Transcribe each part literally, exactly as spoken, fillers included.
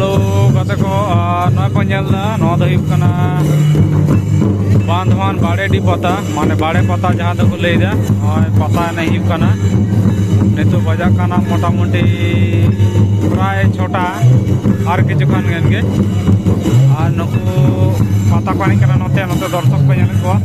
ᱛᱚ ᱜᱟᱛᱮ ᱠᱚ, ᱟᱨ ᱱᱚᱣᱟ ᱠᱚ ᱧᱮᱞ ᱮᱫᱟ, ᱱᱚᱣᱟ ᱫᱚ ᱦᱩᱭᱩᱜ ᱠᱟᱱᱟ ᱵᱟᱸᱫᱷᱣᱟᱱ ᱵᱟᱲᱮᱰᱤ ᱯᱟᱛᱟ, ᱢᱟᱱᱮ ᱵᱟᱲᱮ ᱯᱟᱛᱟ ᱡᱟᱦᱟᱸ ᱫᱚᱠᱚ ᱞᱟᱹᱭ ᱮᱫᱟ᱾ ᱱᱚᱜᱼᱚᱭ ᱯᱟᱛᱟ ᱮᱱᱮᱡ ᱦᱩᱭᱩᱜ ᱠᱟᱱᱟ᱾ ᱱᱤᱛᱚᱜ ᱵᱟᱡᱟᱜ ᱠᱟᱱᱟ ᱢᱚᱴᱟᱢᱩᱴᱤ ᱯᱨᱟᱭ ᱪᱷᱚᱴᱟ, ᱟᱨ ᱠᱤᱪᱷᱩ ᱠᱷᱟᱱ ᱜᱟᱱ ᱜᱮ᱾ ᱟᱨ ᱱᱩᱠᱩ ᱯᱟᱛᱟ ᱠᱚ ᱮᱱᱮᱡ ᱠᱟᱱᱟ ᱱᱚᱛᱮ, ᱱᱚᱛᱮ ᱫᱚᱨᱥᱚᱠ ᱠᱚ ᱧᱮᱞᱮᱫ ᱠᱚᱣᱟ᱾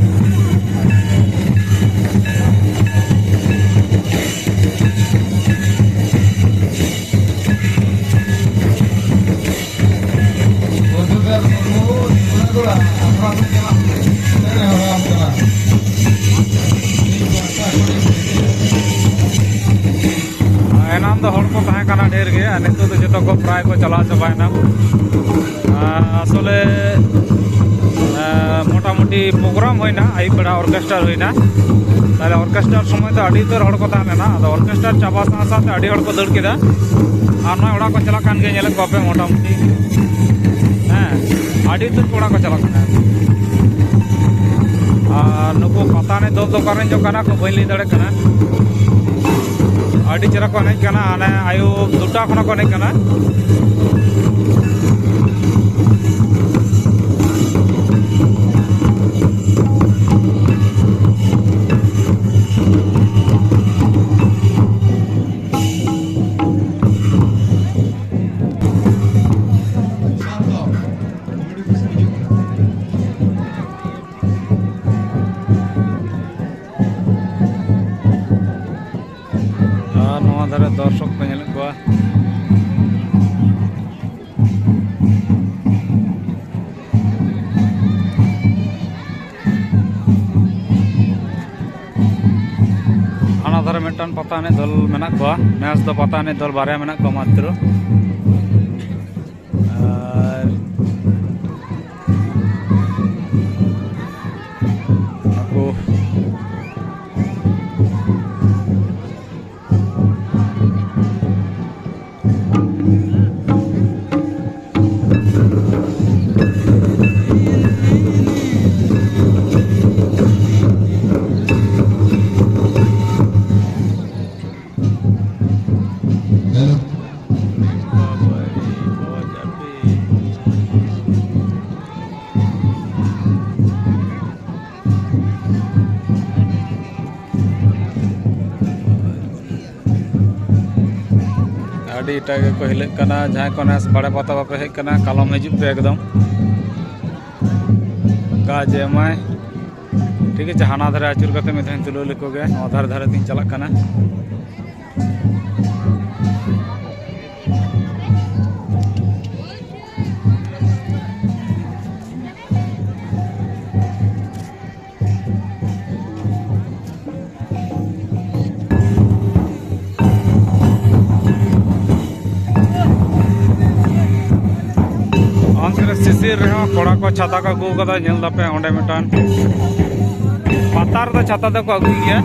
ᱮᱱᱟᱱ ᱫᱚ ᱦᱚᱲ ᱠᱚ ᱛᱟᱦᱮᱸ ᱠᱟᱱᱟ ᱰᱷᱮᱨ ᱜᱮ, ᱟᱨ ᱱᱤᱛᱚᱜ ᱫᱚ ᱡᱚᱛᱚ ᱠᱚ ᱯᱨᱟᱭ ᱠᱚ ᱪᱟᱞᱟᱣ ᱪᱟᱵᱟᱭᱮᱱᱟ᱾ ᱟᱨ ᱟᱥᱚᱞᱮ, ᱟᱨ ᱢᱚᱴᱟᱢᱩᱴᱤ ᱯᱨᱳᱜᱨᱟᱢ ᱦᱩᱭᱱᱟ, ᱟᱹᱭᱩᱵ ᱵᱮᱲᱟ ᱚᱨᱠᱮᱥᱴᱟᱨ ᱦᱩᱭᱱᱟ᱾ ᱛᱟᱦᱞᱮ ᱚᱨᱠᱮᱥᱴᱟᱨ ᱥᱚᱢᱚᱭ ᱫᱚ ᱟᱹᱰᱤ ᱩᱛᱟᱹᱨ ᱦᱚᱲ ᱠᱚ ᱛᱟᱦᱮᱸ ᱞᱮᱱᱟ, ᱟᱫᱚ ᱚᱨᱠᱮᱥᱴᱟᱨ ᱪᱟᱵᱟ ᱥᱟᱶ ᱥᱟᱶᱛᱮ ᱟᱹᱰᱤ ᱦᱚᱲ ᱠᱚ ᱫᱟᱹᱲ ᱠᱮᱫᱟ᱾ ᱟᱨ ᱱᱚᱜᱼᱚᱭ ᱚᱲᱟᱜ ᱠᱚ ᱪᱟᱞᱟᱜ ᱠᱟᱱ ᱜᱮᱭᱟ, ᱧᱮᱞᱮᱫ ᱠᱚᱣᱟ ᱯᱮ ᱢᱚᱴᱟᱢᱩᱴᱤ᱾ ᱦᱮᱸ, ᱟᱹᱰᱤ ᱩᱛᱟᱹᱨ ᱠᱚ ᱚᱲᱟᱜ ᱠᱚ ᱪᱟᱞᱟᱜ ᱠᱟᱱᱟ᱾ ᱟᱨ ᱱᱩᱠᱩ ᱯᱟᱛᱟ ᱮᱱᱮᱡ ᱫᱚᱞ ᱫᱚ ᱚᱠᱟᱨᱮᱱ ᱪᱚ ᱠᱟᱱᱟ ᱠᱚ, ᱵᱟᱹᱧ ᱞᱟᱹᱭ ᱫᱟᱲᱮᱭᱟᱜ ᱠᱟᱱᱟ᱾ ᱟᱹᱰᱤ ᱪᱮᱦᱨᱟ ᱠᱚ ᱮᱱᱮᱡ ᱠᱟᱱᱟ, ᱦᱟᱱᱮ ᱟᱹᱭᱩᱵ ᱫᱩᱴᱟ ᱠᱷᱚᱱᱟᱜ ᱠᱚ ᱮᱱᱮᱡ ᱠᱟᱱᱟ᱾ ᱟᱨ ᱱᱚᱣᱟ ᱫᱷᱟᱨᱮ ᱫᱚᱨᱥᱚᱠ ᱠᱚ ᱧᱮᱞᱮᱫ ᱠᱚᱣᱟ᱾ ᱦᱟᱱᱟ ᱫᱷᱟᱨᱮ ᱢᱤᱫᱴᱟᱝ ᱯᱟᱛᱟ ᱮᱱᱮᱡ ᱫᱚᱞ ᱢᱮᱱᱟᱜ ᱠᱚᱣᱟ᱾ ᱱᱮᱥ ᱫᱚ ᱯᱟᱛᱟ ᱮᱱᱮᱡ ᱫᱚᱞ ᱵᱟᱨᱭᱟ ᱢᱮᱱᱟᱜ ᱠᱚᱣᱟ ᱢᱟᱛᱨᱚ᱾ ᱟᱨ ᱟᱠᱚ ᱟᱹᱰᱤ ᱮᱴᱟᱜ ᱜᱮᱠᱚ ᱦᱤᱞᱟᱹᱜ ᱠᱟᱱᱟ᱾ ᱡᱟᱦᱟᱸᱭ ᱠᱚ ᱱᱮᱥ ᱵᱟᱲᱮ ᱯᱟᱛᱟ ᱵᱟᱯᱮ ᱦᱮᱡ ᱠᱟᱱᱟ, ᱠᱟᱞᱚᱢ ᱦᱤᱡᱩᱜ ᱯᱮ ᱮᱠᱫᱚᱢ᱾ ᱚᱱᱠᱟ ᱡᱮ ᱮᱢᱟᱭ, ᱴᱷᱤᱠ ᱟᱪᱷᱮ, ᱦᱟᱱᱟ ᱫᱷᱟᱨᱮ ᱟᱹᱪᱩᱨ ᱠᱟᱛᱮ ᱢᱤᱫ ᱫᱷᱟᱣ ᱛᱩᱞᱟᱹᱣ ᱞᱮᱠᱚ ᱜᱮ᱾ ᱱᱚᱣᱟ ᱫᱷᱟᱨᱮ ᱫᱷᱟᱨᱮ ᱛᱤᱧ ᱪᱟᱞᱟᱜ ᱠᱟᱱᱟ᱾ ᱚᱱᱛᱮ ᱨᱮ ᱥᱤᱥᱤᱨ ᱨᱮᱦᱚᱸ ᱠᱚᱲᱟ ᱠᱚ ᱪᱷᱟᱛᱟ ᱠᱚ ᱟᱹᱜᱩ ᱠᱟᱫᱟ, ᱧᱮᱞ ᱫᱟᱯᱮ ᱚᱸᱰᱮ ᱢᱤᱫᱴᱟᱝ᱾ ᱯᱟᱛᱟ ᱨᱮᱫᱚ ᱪᱷᱟᱛᱟ ᱫᱚᱠᱚ ᱟᱹᱜᱩᱭ ᱜᱮᱭᱟ᱾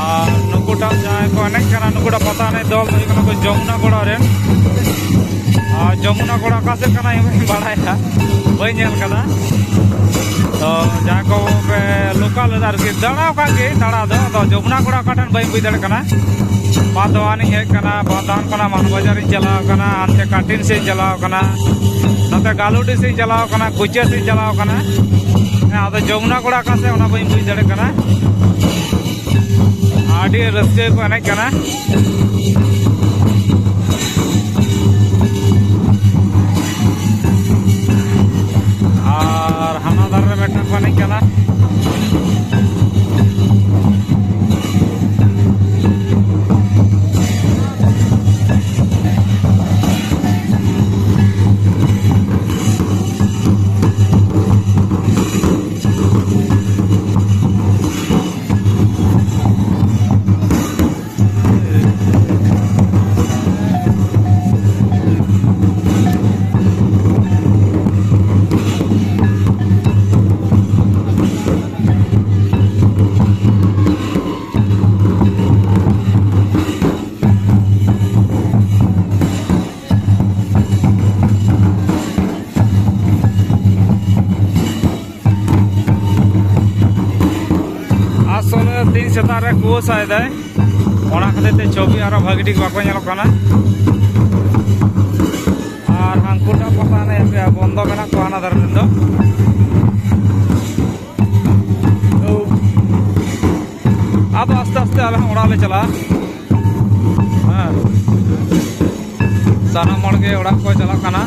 ᱟᱨ ᱱᱩᱠᱩᱴᱟᱜ ᱡᱟᱦᱟᱸᱭ ᱠᱚ ᱮᱱᱮᱡ ᱠᱟᱱᱟ, ᱱᱩᱠᱩᱴᱟᱜ ᱯᱟᱛᱟ ᱮᱱᱮᱡ ᱫᱚᱞ ᱫᱚ ᱦᱩᱭᱩᱜ ᱠᱟᱱᱟ ᱠᱚ ᱡᱚᱢᱩᱱᱟ ᱠᱚᱲᱟ ᱨᱮᱱ᱾ ᱟᱨ ᱡᱚᱢᱩᱱᱟ ᱠᱚᱲᱟ ᱚᱠᱟ ᱥᱮᱫ ᱠᱟᱱᱟ ᱤᱧ ᱵᱟᱹᱧ ᱵᱟᱲᱟᱭᱟ, ᱵᱟᱹᱧ ᱧᱮᱞ ᱠᱟᱫᱟ᱾ ᱛᱚ ᱡᱟᱦᱟᱸᱭ ᱠᱚ ᱯᱮ ᱞᱳᱠᱟᱞ ᱟᱨᱠᱤ ᱫᱟᱬᱟ ᱟᱠᱟᱫ ᱜᱮ ᱫᱟᱬᱟ ᱫᱚ, ᱟᱫᱚ ᱡᱚᱢᱩᱱᱟ ᱠᱚᱲᱟ ᱚᱠᱟ ᱴᱷᱮᱱ ᱵᱟᱹᱧ ᱵᱩᱡᱽ ᱫᱟᱲᱮᱭᱟᱜ ᱠᱟᱱᱟ᱾ ᱵᱟᱸᱫᱷᱣᱟᱱᱤᱧ ᱦᱮᱡ ᱠᱟᱱᱟ, ᱵᱟᱸᱫᱷᱣᱟᱱ ᱠᱷᱚᱱᱟᱜ ᱢᱟᱱ ᱵᱟᱡᱟᱨᱤᱧ ᱪᱟᱞᱟᱣ ᱠᱟᱱᱟ, ᱦᱟᱱᱛᱮ ᱠᱟᱴᱤᱱ ᱥᱮᱫ ᱤᱧ ᱪᱟᱞᱟᱣ ᱠᱟᱱᱟ, ᱱᱚᱛᱮ ᱜᱟᱞᱩᱰᱤ ᱥᱮᱫ ᱤᱧ ᱪᱟᱞᱟᱣ ᱠᱟᱱᱟ, ᱠᱩᱪᱤᱭᱟᱹ ᱥᱮᱫ ᱤᱧ ᱪᱟᱞᱟᱣ ᱠᱟᱱᱟ᱾ ᱦᱮᱸ, ᱟᱫᱚ ᱡᱚᱢᱩᱱᱟ ᱠᱚᱲᱟ ᱚᱠᱟ ᱥᱮᱫ, ᱚᱱᱟ ᱵᱟᱹᱧ ᱵᱩᱡᱽ ᱫᱟᱲᱮᱭᱟᱜ ᱠᱟᱱᱟ᱾ ᱟᱹᱰᱤ ᱨᱟᱹᱥᱠᱟᱹ ᱜᱮᱠᱚ ᱮᱱᱮᱡ ᱠᱟᱱᱟ᱾ ᱟᱨ ᱦᱟᱱᱟ ᱫᱷᱟᱨᱮ ᱨᱮ ᱢᱤᱫᱴᱟᱝ ᱠᱚ ᱮᱱᱮᱡ ᱠᱟᱱᱟ᱾ ᱟᱥᱚᱞᱮ ᱛᱮᱦᱮᱧ ᱥᱮᱛᱟᱜ ᱨᱮ ᱠᱩᱣᱟᱹᱥᱟᱭ ᱫᱟᱭ, ᱚᱱᱟ ᱠᱷᱟᱹᱛᱤᱨ ᱛᱮ ᱪᱷᱚᱵᱤ ᱟᱨᱚ ᱵᱷᱟᱹᱜᱤ ᱴᱷᱤᱠ ᱵᱟᱠᱚ ᱧᱮᱞᱚᱜ ᱠᱟᱱᱟ᱾ ᱟᱨ ᱦᱟᱝᱠᱩᱴᱟ ᱯᱟᱛᱟ ᱮᱱᱮᱡ ᱨᱮᱭᱟᱜ ᱵᱚᱱᱫᱚ ᱢᱮᱱᱟᱜ ᱠᱚᱣᱟ ᱦᱟᱱᱟ ᱫᱷᱟᱨᱮ ᱨᱮᱱ ᱫᱚ᱾ ᱟᱫᱚ ᱟᱥᱛᱮ ᱟᱥᱛᱮ ᱟᱞᱮ ᱦᱚᱸ ᱚᱲᱟᱜ ᱞᱮ ᱪᱟᱞᱟᱜᱼᱟ᱾ ᱦᱮᱸ, ᱥᱟᱱᱟᱢ ᱦᱚᱲ ᱜᱮ ᱚᱲᱟᱜ ᱠᱚ ᱪᱟᱞᱟᱜ ᱠᱟᱱᱟ᱾